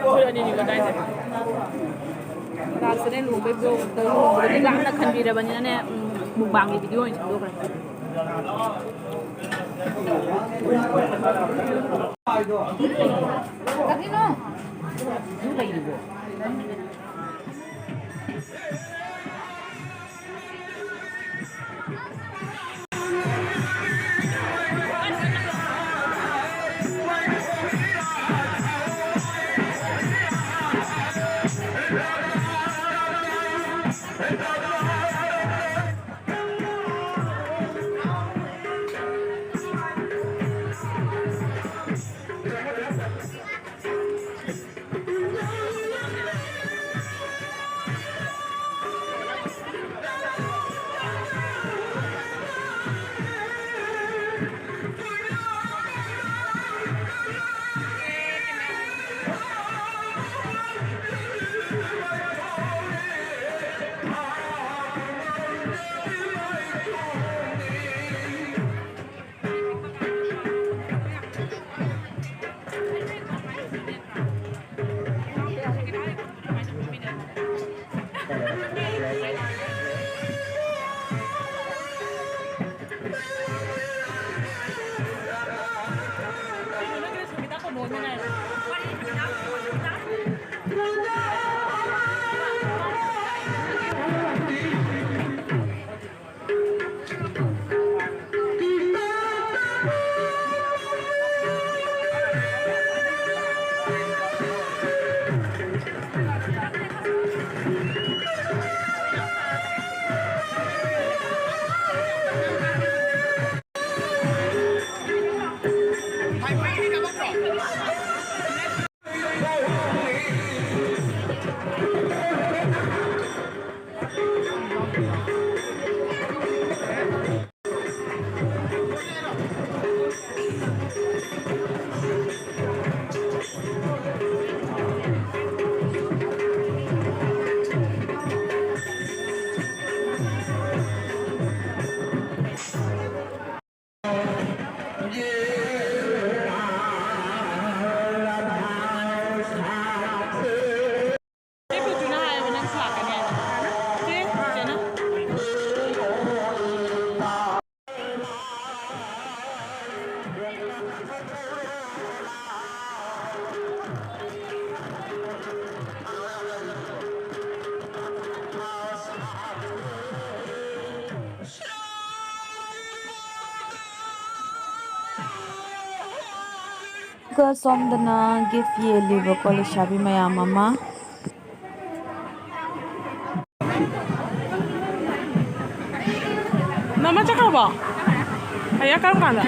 ꯈꯨꯠ ꯑꯅꯤꯅꯤꯀꯣ ꯆꯥꯏꯁꯦ꯫ ꯂꯥꯁꯇꯅꯦ ꯂꯨꯍꯣꯡꯕꯩ vlog, ꯂꯨꯍꯣꯡꯕꯗꯤ ꯂꯥꯞꯅ ꯈꯟꯕꯤꯔꯕꯅꯤꯅꯅꯦ, ꯎꯝ, mukbangꯒꯤ video ꯑꯣꯏꯅ ꯁꯦꯝꯗꯣꯛꯈ꯭ꯔꯦ꯫ ꯀꯔꯤꯅꯣ? ꯀ ꯁꯣꯝꯗꯅ ꯒꯤꯐ ꯌꯦꯜꯂꯤꯕꯀꯣ ꯂꯩꯁꯥꯕꯤ ꯃꯌꯥꯝ ꯑꯃ꯫ ꯅꯃ ꯆꯠꯈ꯭ꯔꯕꯣ? ꯑꯌꯥ, ꯀꯔꯝ ꯀꯥꯟꯗ?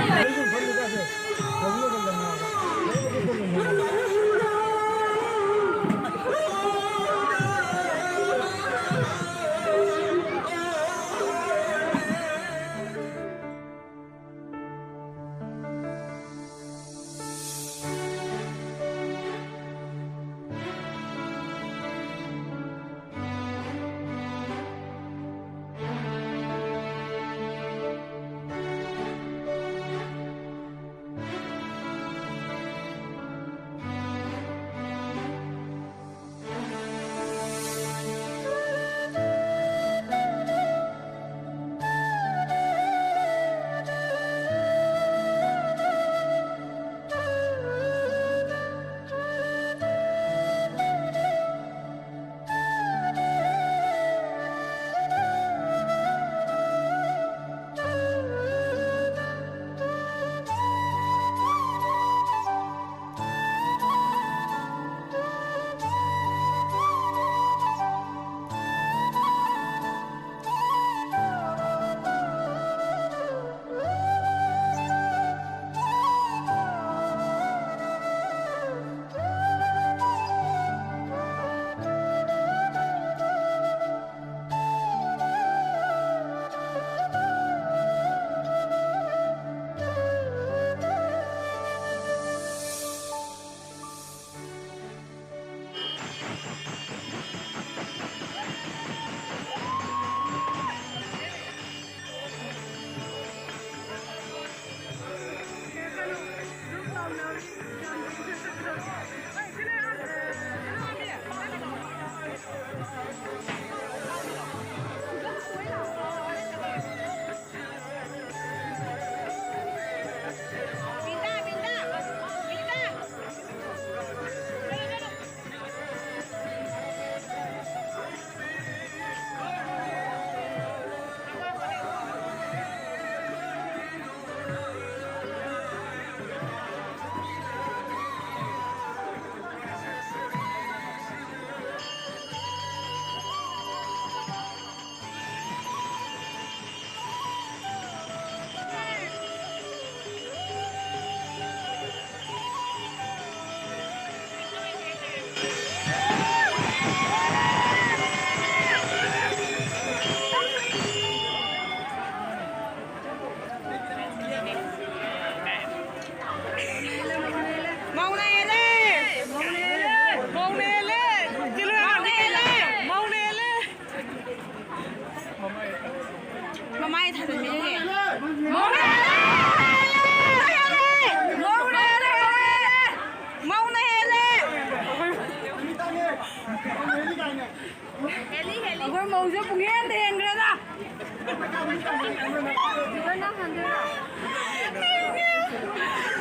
ꯑꯩꯈꯣꯏ ꯃꯧꯁꯦ ꯄꯨꯡꯍꯦꯟꯗ ꯍꯦꯟꯈ꯭ꯔꯦꯗ꯫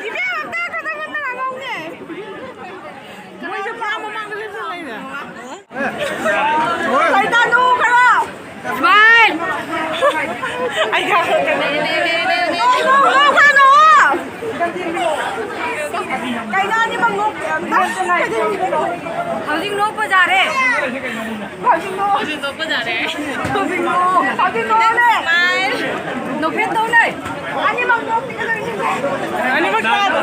ꯏꯕꯦꯝꯃ, ꯑꯝꯇ ꯈꯇꯪ ꯉꯟꯅ ꯉꯥꯡꯍꯧꯅꯦ꯫ ꯃꯣꯏꯁꯦ ꯄꯨꯔꯥ ꯃꯃꯥꯡꯗ ꯂꯦꯞꯁꯜꯂꯛꯏꯅꯦ꯫ ꯀꯩꯗꯧꯅꯣ ꯈꯔ? ꯁꯨꯃꯥꯏ꯫ ꯑꯩ ꯈꯔ ꯅꯣꯛ, ꯅꯣꯛ, ꯅꯣꯛ, ꯈꯔ ꯅꯣꯛꯑꯣ꯫ ꯀꯩꯅꯣ ꯑꯅꯤꯃꯛ ꯅꯣꯛꯇꯦ ꯑꯝꯇ? ꯍꯧꯖꯤꯛ ꯅꯣꯛꯄ ꯌꯥꯔꯦ꯫ ꯍꯧꯖꯤꯛ ꯅꯣꯛ꯫ ꯍꯧꯖꯤꯛ ꯅꯣꯛꯄ ꯌꯥꯔꯦ꯫ ꯍꯧꯖꯤꯛ ꯅꯣꯛ꯫ ꯍꯧꯖꯤꯛ ꯅꯣꯛꯑꯣꯅꯦ꯫ ꯅꯣꯛꯐꯦꯠ ꯇꯧꯅꯦ꯫ ꯑꯅꯤꯃꯛ ꯅꯣꯛꯇꯦ ꯀꯩꯗꯧꯔꯤꯅꯣ? ꯑꯅꯤꯃꯛ ꯇꯥꯗꯦ꯫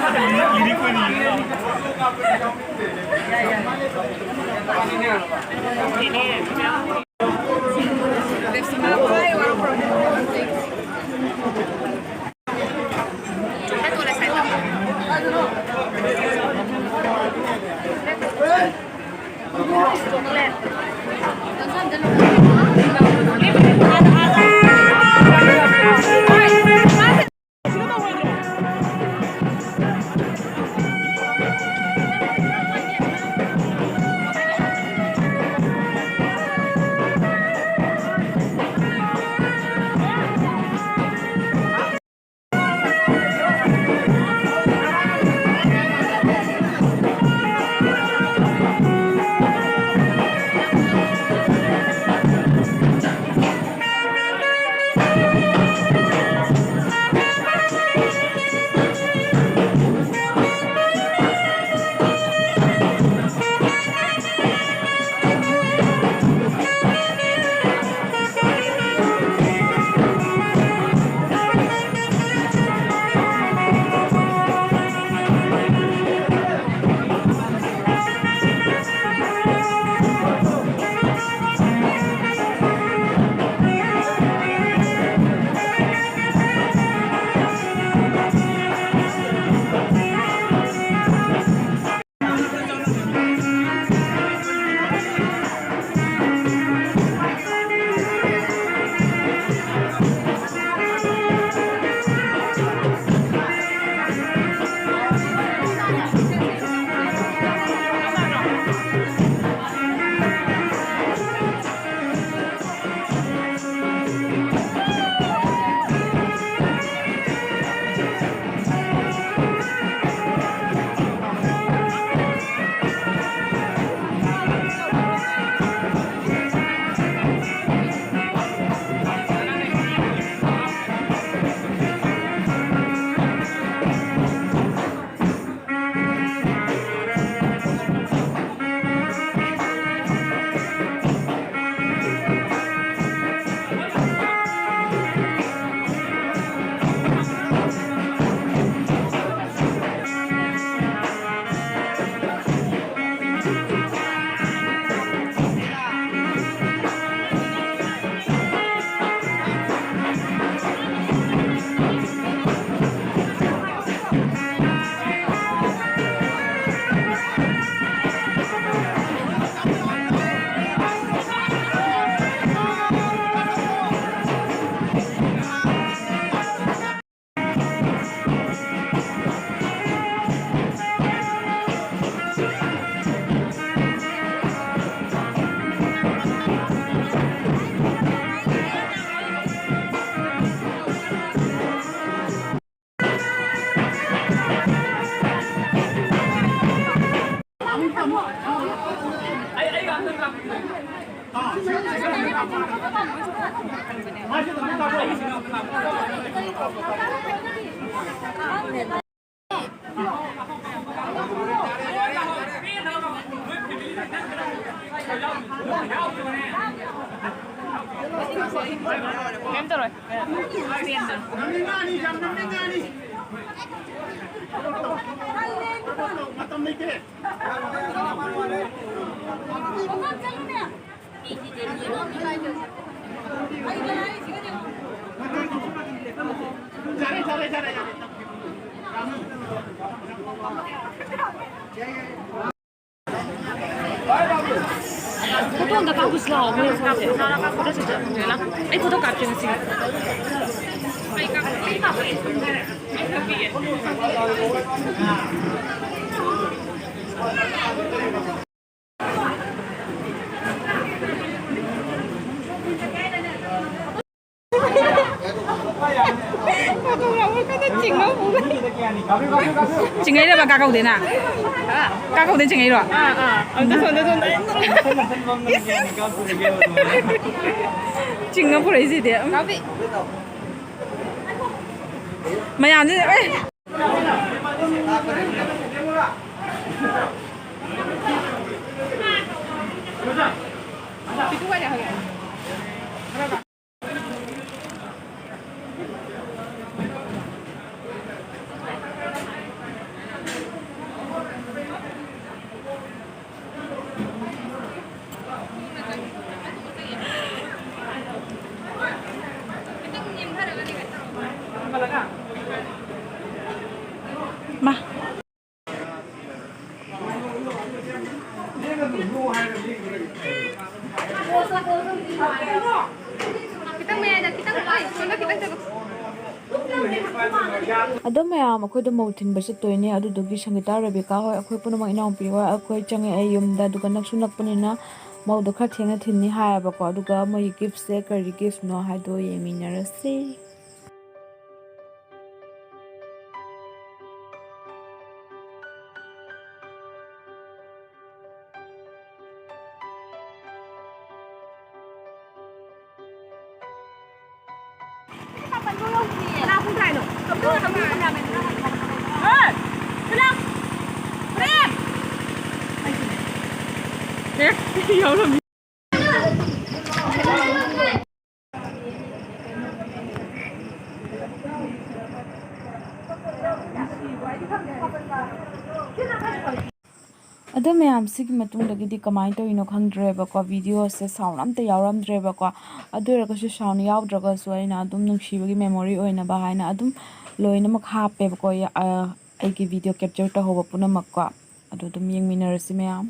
ꯀꯩꯝ ꯇꯧꯔꯣꯏ꯫ ꯃꯇꯝ ꯂꯩꯇꯦ꯫ ꯐꯣꯇꯣ ꯑꯝꯇ ꯀꯥꯞꯄꯨꯁꯤ ꯂꯥꯛꯑꯣ, ꯃꯣꯏ ꯐꯣꯇꯣꯁꯦ꯫ ꯑꯩ ꯐꯣꯇꯣ ꯀꯥꯞꯀꯦ ꯉꯁꯤ꯫ ꯆꯤꯡꯉꯩꯔꯕ ꯀꯥꯀꯧꯗꯦꯅ? ꯀꯥꯀꯧꯗꯦ ꯆꯤꯡꯉꯩꯔꯣ? ꯑꯥ, ꯑꯥ꯫ ꯑꯝꯇ ꯁꯣꯝꯗ, ꯁꯣꯝꯗ꯫ ꯆꯤꯡꯉ ꯄꯨꯔꯛꯏꯁꯤꯗꯤ꯫ ꯃꯌꯥꯝꯁꯤ ꯑꯦ꯫ ꯃꯥ꯫ ꯈꯤꯇꯪ ꯃꯌꯥꯏꯗ, ꯈꯤꯇꯪ ꯂꯥꯏ, ꯁꯣꯝꯗ ꯈꯤꯇꯪ ꯆꯠꯂꯣ꯫ ꯑꯗꯣ ꯃꯌꯥꯝ, ꯑꯩꯈꯣꯏꯗꯣ ꯃꯧ ꯊꯤꯟꯕ ꯆꯠꯇꯣꯏꯅꯦ꯫ ꯑꯗꯨꯗꯨꯒꯤ ꯁꯪꯒꯤꯇꯥ, ꯔꯦꯕꯤꯀꯥ ꯍꯣꯏ, ꯑꯩꯈꯣꯏ ꯄꯨꯝꯅꯃꯛ, ꯏꯅꯥꯎꯄꯤ ꯍꯣꯏ, ꯑꯩꯈꯣꯏ ꯆꯪꯉꯛꯑꯦ ꯌꯨꯝꯗ꯫ ꯑꯗꯨꯒ ꯅꯛꯁꯨ ꯅꯛꯄꯅꯤꯅ ꯃꯧꯗꯣ ꯈꯔ ꯊꯦꯡꯅ ꯊꯤꯟꯅꯤ ꯍꯥꯏꯌꯦꯕꯀꯣ꯫ ꯑꯗꯨꯒ ꯃꯣꯏꯒꯤ gift ꯁꯦ ꯀꯔꯤ gift ꯅꯣ ꯍꯥꯏꯗꯣ ꯌꯦꯡꯃꯤꯟꯅꯔꯁꯤ꯫ ꯀꯅꯥ ꯐꯣꯟ ꯇꯧꯔꯛꯏꯅꯣ? ꯀꯝꯗꯧꯔꯒ ꯅꯪꯒꯤ ꯀꯦꯃꯦꯔꯥꯃꯦꯟꯗꯨꯅ ꯍꯥꯏꯕ? ꯍꯣꯏ! ꯐꯤꯂꯝ! ꯐꯤꯂꯝ! ꯑꯦ, ꯌꯥꯎꯔꯝꯃꯤ꯫ ꯑꯗꯣ ꯃꯌꯥꯝ, ꯁꯤꯒꯤ ꯃꯇꯨꯡꯗꯒꯤꯗꯤ ꯀꯃꯥꯏꯅ ꯇꯧꯔꯤꯅꯣ ꯈꯪꯗ꯭ꯔꯦꯕꯀꯣ, ꯚꯤꯗꯤꯑꯣꯁꯦ ꯁꯥꯎꯟ ꯑꯝꯇ ꯌꯥꯎꯔꯝꯗ꯭ꯔꯦꯕꯀꯣ꯫ ꯑꯗꯨ ꯑꯣꯏꯔꯒꯁꯨ ꯁꯥꯎꯟ ꯌꯥꯎꯗ꯭ꯔꯒꯁꯨ ꯑꯩꯅ ꯑꯗꯨꯝ ꯅꯨꯡꯁꯤꯕꯒꯤ ꯃꯦꯃꯣꯔꯤ ꯑꯣꯏꯅꯕ ꯍꯥꯏꯅ ꯑꯗꯨꯝ ꯂꯣꯏꯅꯃꯛ ꯍꯥꯞꯄꯦꯕꯀꯣ, ꯌꯥ-, ꯑ, ꯑꯩꯒꯤ ꯚꯤꯗꯤꯑꯣ ꯀꯦꯞꯆꯔ ꯇꯧꯍꯧꯕ ꯄꯨꯝꯅꯃꯛꯀꯣ꯫ ꯑꯗꯨ ꯑꯗꯨꯝ ꯌꯦꯡꯃꯤꯟꯅꯔꯁꯤ ꯃꯌꯥꯝ꯫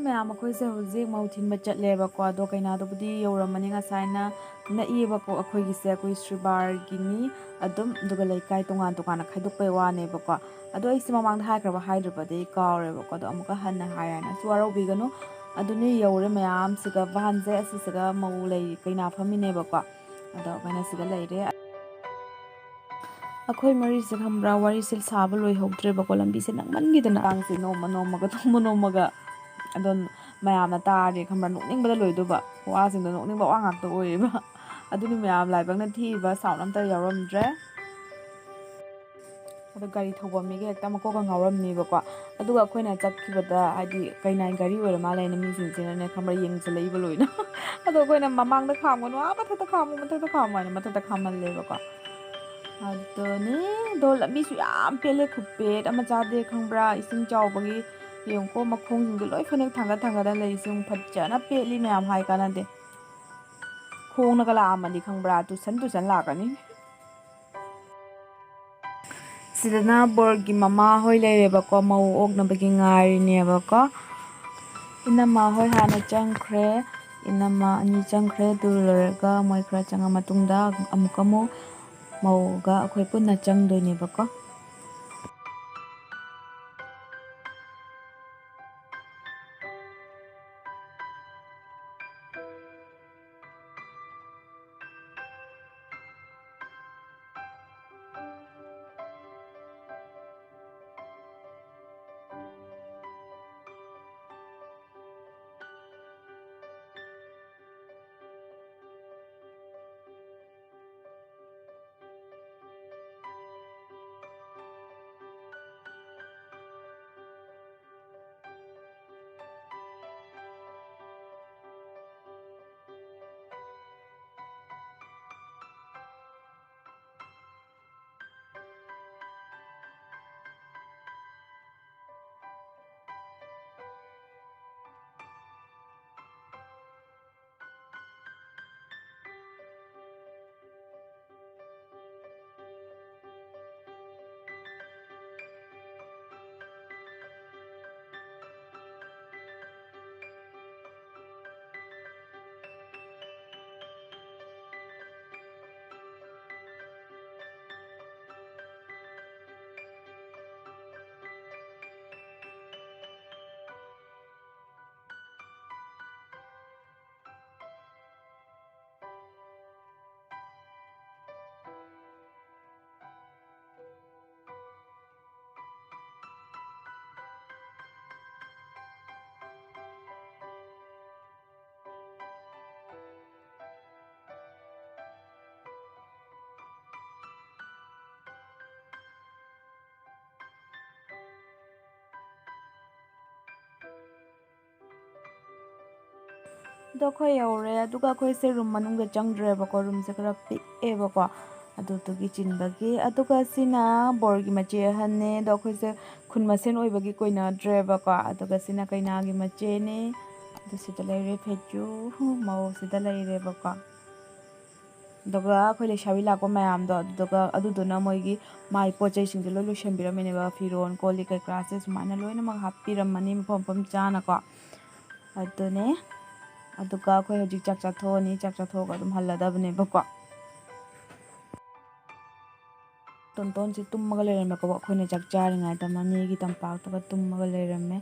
ꯃꯌꯥꯝ, ꯑꯩꯈꯣꯏꯁꯦ ꯍꯧꯖꯤꯛ ꯃꯧ ꯊꯤꯟꯕ ꯆꯠꯂꯦꯕꯀꯣ꯫ ꯑꯗꯣ ꯀꯩꯅꯥꯗꯨꯕꯨꯗꯤ ꯌꯧꯔꯝꯃꯅꯤ, ꯉꯁꯥꯏꯅ ꯅꯛꯏꯌꯦꯕꯀꯣ꯫ ꯑꯩꯈꯣꯏꯒꯤꯁꯦ ꯑꯩꯈꯣꯏ ꯁ꯭ꯔꯤꯕꯥꯔꯒꯤꯅꯤ, ꯑꯗꯨꯝ, ꯑꯗꯨꯒ ꯂꯩꯀꯥꯏ ꯇꯣꯉꯥꯟ ꯇꯣꯉꯥꯟꯅ ꯈꯥꯏꯗꯣꯛꯄꯩ ꯋꯥꯅꯦꯕꯀꯣ꯫ ꯑꯗꯣ ꯑꯩꯁꯦ ꯃꯃꯥꯡꯗ ꯍꯥꯏꯈ꯭ꯔꯕ ꯍꯥꯏꯗ꯭ꯔꯤꯕꯗꯤ ꯀꯥꯎꯔꯦꯕꯀꯣ꯫ ꯑꯗꯣ ꯑꯃꯨꯛꯀ ꯍꯟꯅ ꯍꯥꯏꯔꯦꯅꯁꯨ ꯋꯥꯔꯧꯕꯤꯒꯅꯨ꯫ ꯑꯗꯨꯅꯤ, ꯌꯧꯔꯦ ꯃꯌꯥꯝꯁꯤꯒ꯫ ꯚꯥꯟꯁꯦ ꯑꯁꯤꯁꯤꯒ ꯃꯧ ꯂꯩ ꯀꯩꯅꯥ ꯐꯝꯃꯤꯅꯦꯕꯀꯣ꯫ ꯑꯗꯣ ꯑꯩꯈꯣꯏꯅ ꯁꯤꯗ ꯂꯩꯔꯦ꯫ ꯑꯩꯈꯣꯏ ꯃꯔꯤꯁꯦ ꯈꯪꯕ꯭ꯔꯥ, ꯋꯥꯔꯤꯁꯦ ꯁꯥꯕ ꯂꯣꯏꯍꯧꯗ꯭ꯔꯦꯕꯀꯣ, ꯂꯝꯕꯤꯁꯦ ꯅꯛꯃꯟꯈꯤꯗꯅ꯫ ꯀꯥꯡꯁꯦ ꯅꯣꯡꯃ ꯅꯣꯡꯃꯒ, ꯅꯣꯡꯃ ꯅꯣꯡꯃꯒ ꯑꯗꯣ ꯃꯌꯥꯝꯅ ꯇꯥꯔꯗꯤ ꯈꯪꯕ꯭ꯔꯥ, ꯅꯣꯛꯅꯤꯡꯕꯗ ꯂꯣꯏꯗꯧꯕ꯫ ꯋꯥꯁꯤꯡꯗꯣ ꯅꯣꯛꯅꯤꯡꯕ ꯋꯥ ꯉꯥꯛꯇ ꯑꯣꯏꯌꯦꯕ꯫ ꯑꯗꯨꯅꯤ ꯃꯌꯥꯝ ꯂꯥꯏꯕꯛꯅ ꯊꯤꯕ, ꯁꯥꯎꯟ ꯑꯝꯇ ꯌꯥꯎꯔꯝꯗ꯭ꯔꯦ꯫ ꯑꯗꯣ ꯒꯥꯔꯤ ꯊꯧꯕ ꯃꯤꯒ ꯍꯦꯛꯇ ꯃꯀꯣꯛꯀ ꯉꯥꯎꯔꯝꯅꯦꯕꯀꯣ꯫ ꯑꯗꯨꯒ ꯑꯩꯈꯣꯏꯅ ꯆꯠꯈꯤꯕꯗ, ꯍꯥꯏꯗꯤ, ꯀꯩꯅꯥꯏ ꯒꯥꯔꯤ ꯑꯣꯏꯔ ꯃꯥꯜꯂꯦꯅ ꯃꯤꯁꯤꯡꯁꯤꯅꯅꯦ ꯈꯪꯕ꯭ꯔꯥ, ꯌꯦꯡꯁꯤꯜꯂꯛꯏꯕ ꯂꯣꯏꯅ꯫ ꯑꯗꯣ ꯑꯩꯈꯣꯏꯅ ꯃꯃꯥꯡꯗ ꯈꯥꯝꯒꯅꯨ, ꯑꯥ ꯃꯊꯛꯇ ꯈꯥꯝꯃꯣ, ꯃꯊꯛꯇ ꯈꯥꯝꯃꯣ ꯍꯥꯏꯅ ꯃꯊꯛꯇ ꯈꯥꯝꯍꯜꯂꯦꯕꯀꯣ꯫ ꯑꯗꯨꯅꯤ꯫ ꯑꯗꯣ ꯂꯝꯕꯤꯁꯨ ꯌꯥꯝ ꯄꯦꯜꯂꯦ, ꯈꯨꯄꯦꯠ ꯑꯃ ꯆꯥꯗꯦ ꯈꯪꯕ꯭ꯔꯥ, ꯏꯁꯤꯡ ꯆꯥꯎꯕꯒꯤ꯫ ꯌꯦꯡꯉꯨꯀꯣ, ꯃꯈꯣꯡꯁꯤꯡꯗꯣ ꯂꯣꯏ ꯐꯅꯦꯛ ꯊꯥꯡꯒꯠ ꯊꯥꯡꯒꯠꯂ ꯂꯩ꯫ ꯏꯁꯤꯡ ꯐꯖꯅ ꯄꯦꯠꯂꯤ ꯃꯌꯥꯝ, ꯍꯥꯏ ꯀꯥꯟꯅꯗꯦ꯫ ꯈꯣꯡꯅꯒ ꯂꯥꯛꯑꯝꯃꯗꯤ ꯈꯪꯕ꯭ꯔꯥ, ꯇꯨꯁꯟ ꯇꯨꯁꯟ ꯂꯥꯛꯀꯅꯤ꯫ ꯁꯤꯗꯅ ꯕꯣꯔꯒꯤ ꯃꯃꯥ ꯍꯣꯏ ꯂꯩꯔꯦꯕꯀꯣ, ꯃꯧ ꯑꯣꯛꯅꯕꯒꯤ ꯉꯥꯏꯔꯤꯅꯦꯕꯀꯣ꯫ ꯏꯅꯝꯃ ꯍꯣꯏ ꯍꯥꯟꯅ ꯆꯪꯈ꯭ꯔꯦ, ꯏꯅꯝꯃ ꯑꯅꯤ ꯆꯪꯈ꯭ꯔꯦ꯫ ꯑꯗꯨ ꯂꯣꯏꯔꯒ ꯃꯣꯏ ꯈꯔ ꯆꯪꯉ ꯃꯇꯨꯡꯗ ꯑꯃꯨꯛ ꯑꯃꯨꯛ ꯃꯧꯒ ꯑꯩꯈꯣꯏ ꯄꯨꯟꯅ ꯆꯪꯗꯣꯏꯅꯦꯕꯀꯣ꯫ ꯑꯗꯣ ꯑꯩꯈꯣꯏ ꯌꯧꯔꯦ, ꯑꯗꯨꯒ ꯑꯩꯈꯣꯏꯁꯦ ꯔꯨꯝ ꯃꯅꯨꯡꯗ ꯆꯪꯗ꯭ꯔꯦꯕꯀꯣ, ꯔꯨꯝꯁꯦ ꯈꯔ ꯄꯤꯛꯑꯦꯕꯀꯣ, ꯑꯗꯨꯗꯨꯒꯤ ꯆꯤꯟꯕꯒꯤ꯫ ꯑꯗꯨꯒ ꯁꯤꯅ ꯕꯣꯔꯒꯤ ꯃꯆꯦ ꯑꯍꯟꯅꯦ꯫ ꯑꯗꯣ ꯑꯩꯈꯣꯏꯁꯦ ꯈꯨꯟ ꯃꯁꯦꯟ ꯑꯣꯏꯕꯒꯤ ꯀꯣꯏꯅꯗ꯭ꯔꯦꯕꯀꯣ꯫ ꯑꯗꯨꯒ ꯁꯤꯅ ꯀꯩꯅꯥꯒꯤ ꯃꯆꯦꯅꯦ꯫ ꯑꯗꯨ ꯁꯤꯗ ꯂꯩꯔꯦ ꯐꯦꯆꯨ, ꯃꯧ ꯁꯤꯗ ꯂꯩꯔꯦꯕꯀꯣ꯫ ꯑꯗꯨꯒ ꯑꯩꯈꯣꯏ ꯂꯩꯁꯥꯕꯤ ꯂꯥꯛꯄ ꯃꯌꯥꯝꯗꯣ, ꯑꯗꯨꯗꯨꯒ, ꯑꯗꯨꯗꯨꯅ ꯃꯣꯏꯒꯤ ꯃꯥꯏ ꯄꯣꯠ ꯆꯩꯁꯤꯡꯁꯦ ꯂꯣꯏ ꯂꯣꯏꯁꯟꯕꯤꯔꯝꯃꯤꯅꯦꯕ, ꯐꯤꯔꯣꯟ, ꯀꯣꯜ ꯂꯤꯛ ꯀꯩꯀꯥꯁꯦ ꯁꯨꯃꯥꯏꯅ ꯂꯣꯏꯅꯃꯛ ꯍꯥꯞꯄꯤꯔꯝꯃꯅꯤ ꯃꯐꯝ ꯃꯐꯝ ꯆꯥꯅꯀꯣ꯫ ꯑꯗꯨꯅꯦ꯫ ꯑꯗꯨꯒ ꯑꯩꯈꯣꯏ ꯍꯧꯖꯤꯛ ꯆꯥꯛ ꯆꯥꯊꯣꯛꯑꯅꯤ, ꯆꯥꯛ ꯆꯥꯊꯣꯛꯑꯒ ꯑꯗꯨꯝ ꯍꯜꯂꯗꯕꯅꯦꯕꯀꯣ꯫ ꯇꯣꯟꯇꯣꯟꯁꯦ ꯇꯨꯝꯃꯒ ꯂꯩꯔꯝꯃꯦꯀꯣ, ꯑꯩꯈꯣꯏꯅ ꯆꯥꯛ ꯆꯥꯔꯤꯉꯩꯗ ꯃꯅꯦꯒꯤ ꯇꯝꯄꯥꯛꯇꯒ ꯇꯨꯝꯃꯒ ꯂꯩꯔꯝꯃꯦ꯫